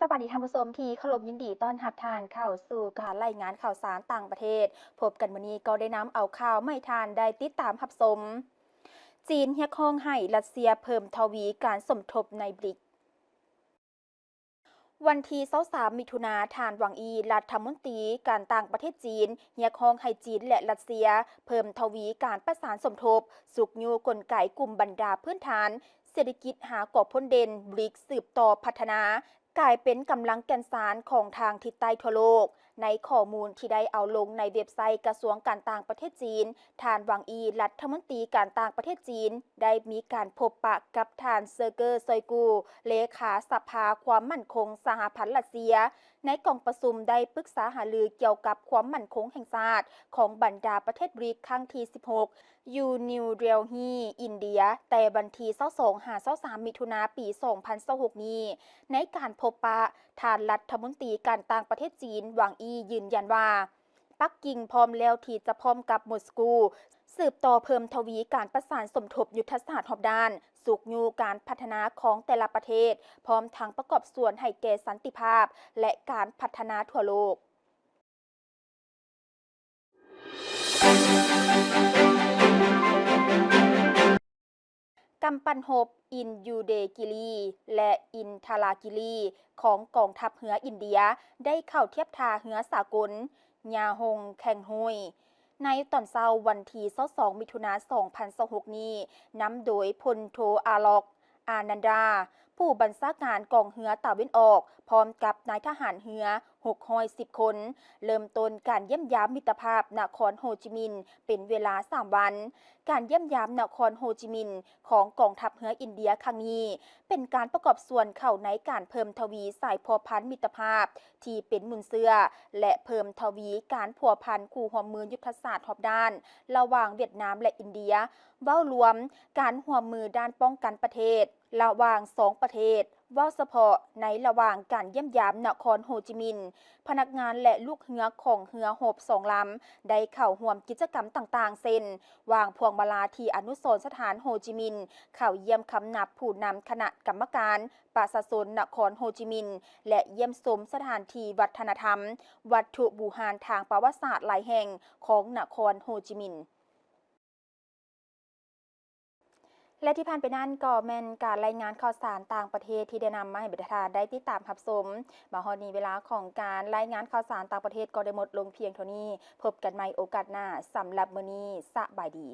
ສະບາຍດີທ່ານຜູ້ຊົມທີ່ເຄົາລົບ, ຍິນດີຕ້ອນຮັບທ່ານເຂົ້າສູ່ການລາຍງານຂ່າວສານຕ່າງປະເທດ. ພົບກັນມື້ນີ້ກໍໄດ້ນຳເອົາຂ່າວມາໃຫ້ທ່ານໄດ້ຕິດຕາມຮັບຊົມ. ຈີນຮຽກຮ້ອງໃຫ້ຣັດເຊຍເພີ່ມທະວີການສົມທົບໃນບຣິກ. ວັນທີຊາວສາມ ມິຖຸນາ, ທ່ານ ຫວັງ ອີ ລັດຖະມົນຕີການຕ່າງປະເທດຈີນ ຮຽກຮ້ອງໃຫ້ຈີນ ແລະ ຣັດເຊຍ ເພີ່ມທະວີການປະສານສົມທົບ, ຊຸກຍູ້ກົນໄກກຸ່ມບັນດາພື້ນຖານເສດຖະກິດຫ້າກອງພົນເດັ່ນ ບຣິກ ສືບຕໍ່ພັດທະນາ ກາຍເປັນກຳລັງແກ່ນສານຂອງທາງທິດໃຕ້ທົ່ວໂລກ. ໃນຂໍ້ມູນທີ່ໄດ້ເອົາລົງໃນເວັບໄຊກະຊວງການຕ່າງປະເທດຈີນ, ທ່ານ ຫວັງ ອີ ລັດຖະມົນຕີການຕ່າງປະເທດຈີນ ໄດ້ມີການພົບປະກັບທ່ານ ເຊີເກີ ຊອຍກູ ເລຂາສະພາຄວາມໝັ້ນຄົງສະຫະພັນຣັດເຊຍ. ໃນກອງປະຊຸມໄດ້ປຶກສາຫາລືກ່ຽວກັບຄວາມໝັ້ນຄົງແຫ່ງຊາດຂອງບັນດາປະເທດບຣິກ ຄັ້ງທີສິບຫົກ ຢູ່ນິວເດລຮີ ອິນເດຍ ແຕ່ວັນທີຊາວສອງ ຫາ ຊາວສາມ ມິຖຸນາ ປີສອງພັນຊາວຫົກນີ້. ໃນການພົບປະ, ທ່ານລັດຖະມົນຕີການຕ່າງປະເທດຈີນ ຫວັງ ອີ ຢືນຢັນວ່າ ປັກກິ່ງພ້ອມແລ້ວທີ່ຈະພ້ອມກັບມົສກູ ສືບຕໍ່ເພີ່ມທະວີການປະສານສົມທົບຍຸດທະສາດຮອບດ້ານ, ຊຸກຍູ້ການພັດທະນາຂອງແຕ່ລະປະເທດ, ພ້ອມທັງປະກອບສ່ວນໃຫ້ແກ່ສັນຕິພາບ ແລະ ການພັດທະນາທົ່ວໂລກ. ກຳປັ່ນຮົບອິນຢູເດກິລີ ແລະ ອິນທາລາກິລີ ຂອງກອງທັບເຮືອອິນເດຍ ໄດ້ເຂົ້າທຽບທ່າເຮືອສາກົນ ຍາຮົງແຄງຮຸຍ ໃນຕອນເຊົ້າວັນທີຊາວສອງ ມິຖຸນາ ສອງພັນຊາວຫົກນີ້, ນຳໂດຍພົນໂທ ອາລັອກ ອານັນດາ ຜູ້ບັນຊາການກອງເຮືອຕາເວັນອອກ ພ້ອມກັບນາຍທະຫານເຮືອ ຫົກຮ້ອຍສິບຄົນ ເລີ່ມຕົ້ນການຢ້ຽມຢາມມິດຕະພາບນະຄອນໂຮຈິມິນ ເປັນເວລາສາມວັນ. ການຢ້ຽມຢາມນະຄອນໂຮຈິມິນຂອງກອງທັບເຮືອອິນເດຍຄັ້ງນີ້ ເປັນການປະກອບສ່ວນເຂົ້າໃນການເພີ່ມທະວີສາຍພົວພັນມິດຕະພາບທີ່ເປັນມູນເຊື້ອ ແລະ ເພີ່ມທະວີການພົວພັນຄູ່ຮ່ວມມືຍຸດທະສາດຮອບດ້ານລະຫວ່າງຫວຽດນາມ ແລະ ອິນເດຍ. ເວົ້າລວມ, ການຮ່ວມມືດ້ານປ້ອງກັນປະເທດລະຫວ່າງສອງປະເທດ, ເວົ້າສະເພາະໃນລະຫວ່າງການຢ້ຽມຢາມນະຄອນໂຮຈິມິນ, ພະນັກງານ ແລະ ລູກເຮືອຂອງເຮືອຮົບສອງລຳ ໄດ້ເຂົ້າຮ່ວມກິດຈະກຳຕ່າງໆ ເຊັ່ນ ວາງພວງມາລາທີ່ອະນຸສອນສະຖານໂຮຈິມິນ, ເຂົ້າຢ້ຽມຄຳນັບຜູ້ນຳຄະນະກຳມະການປະຊາຊົນນະຄອນໂຮຈິມິນ ແລະ ຢ້ຽມຊົມສະຖານທີ່ວັດທະນະທຳ, ວັດຖຸບູຮານທາງປະຫວັດສາດຫຼາຍແຫ່ງຂອງນະຄອນໂຮຈິມິນ. ແລະ ທີ່ຜ່ານໄປນັ້ນກໍແມ່ນການລາຍງານຂ່າວສານຕ່າງປະເທດທີ່ໄດ້ນຳມາໃຫ້ບັນດາທ່ານໄດ້ຕິດຕາມຮັບຊົມ. ມາຮອດນີ້ເວລາຂອງການລາຍງານຂ່າວສານຕ່າງປະເທດກໍໄດ້ໝົດລົງພຽງເທົ່ານີ້. ພົບກັນໃໝ່ໂອກາດໜ້າ. ສຳລັບມື້ນີ້, ສະບາຍດີ.